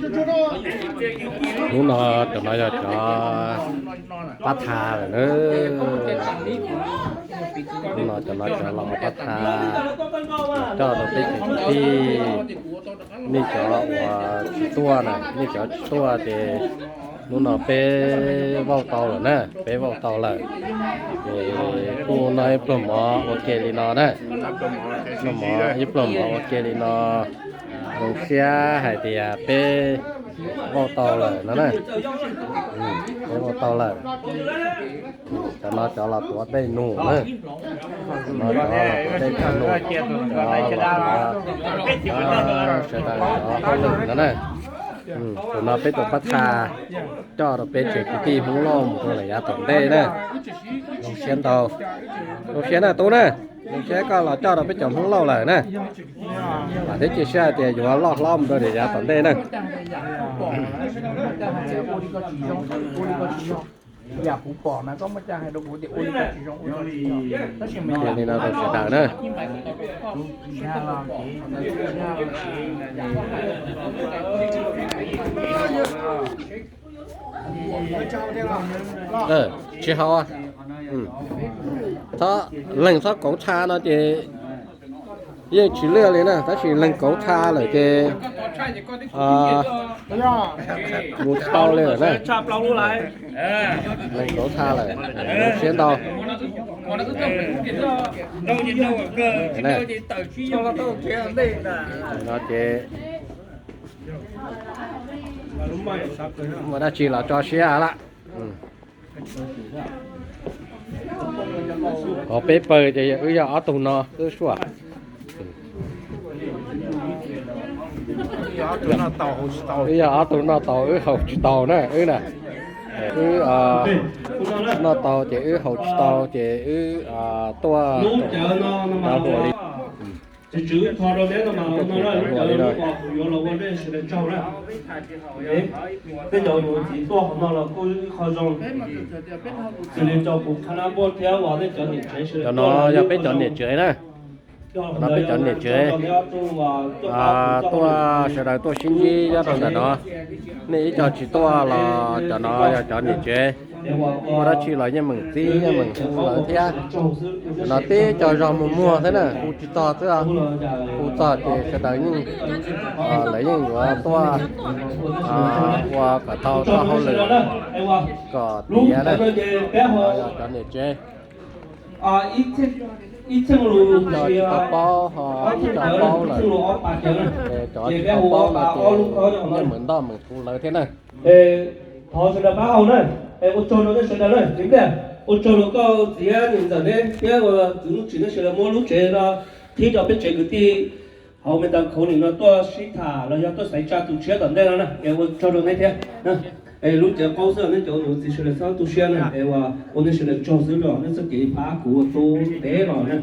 Hnub no cov no yog cov pab tha lawm na. Hnub no cov no cov los pab tha, coj rau peb cov kwv tij, nej cov uas tsis tuaj na, nej cov tsis tuaj ces hnub no peb vauj tau lawm na, peb vauj tau lawm. Ces kuj noj ib pluag mov ua ke li no na, noj mov ib pluag mov ua ke li no, zoo siab hais tias peb vauj tau lawm no na, peb vauj tau lawm. Cov no cov los tuav dej num na, cov no cov los tuav dej num, cov los tuav, sawv daws cov hauj lwm no na. Tus no peb tus pab tha coj rau peb tsev kwv tij Hmoob Lauj mus rau lawm yav tom ntej na. Zoo siab ntau, zoo siab na tub na, zoo siab koj los coj rau peb cov Hmoob Lauj lawm na. Vam thiab cia siab hais tias yuav loj hlob mus rau lawm yav tom ntej na. Li no rau sawv daws na. Tsis haus, txhob leeg txhob kauv tha no ces yeej tsis liaj li na, tab sis leeg kauv tha lawm ces mus tsis tau li lawm na. Leeg kauv tha lawm, siab ntau. No ces muaj dab tsi los tso siab lawm. Qhov peb pawg ces wb yog ob tug no xwb suaj. Wb yog ob tug noj tau wb haus tsis tau na wb na. Wb noj tau ces wb haus tsis tau ces wb tuaj rau hauv li. Tsis tswv tho rau neb no mas no lawv cov lub pom kuv yuav los ua nej sawv daws tsaug na. Tej cov yuav txiv tuaj hauv no los kuj ib qho zoo. Xws li rau kuv qhab nab npuaj thiab uas nej cov niam tsev sawv daws, cov no yog peb cov niam tsev na. Cov no peb cov niam tsev tuaj, sawv daws tuaj sib ntsib nyob rau ntawm no. Nej ib co tsis tuaj los cov no yog cov niam tsev, muaj dab tsi los yeej meem txib yeej meem hu lawv thiab. Cov no tib co zog muag muag thiab na, hu tsis txog xwb, hu txog ces sawv daws yeej, lawv yeej yuav tuaj ua kom tau txoj hauj lwm kom tiav na. Yog cov niam tsev. Cov tsis tau paub ho tsis tau paub lawm, cov tsis tau paub no ces yeej meem ntoj meem hu lawv thiab na. Thov sawv daws pab hau na, ua tsaug rau nej sawv daws na, txiv Npliaj, ua tsaug rau koj txiv Niam Ntxawm neb thiab ua txiv Nuj Tsim neb sawv daws muab lub tsev no qhib rau peb tsev kwv tij hauv Mes Kas Khauv Lim no tuaj sib tham los yog tuaj xaiv tsa tus tshiab tom ntej no na, es ua tsaug rau neb thiab. Es lub tsev qaub xwb, nej cov niam txiv sawv daws txhob tu siab na, es ua nej sawv daws tsaug xwb los nej txoj kev pab kuv ua tub ntev los na.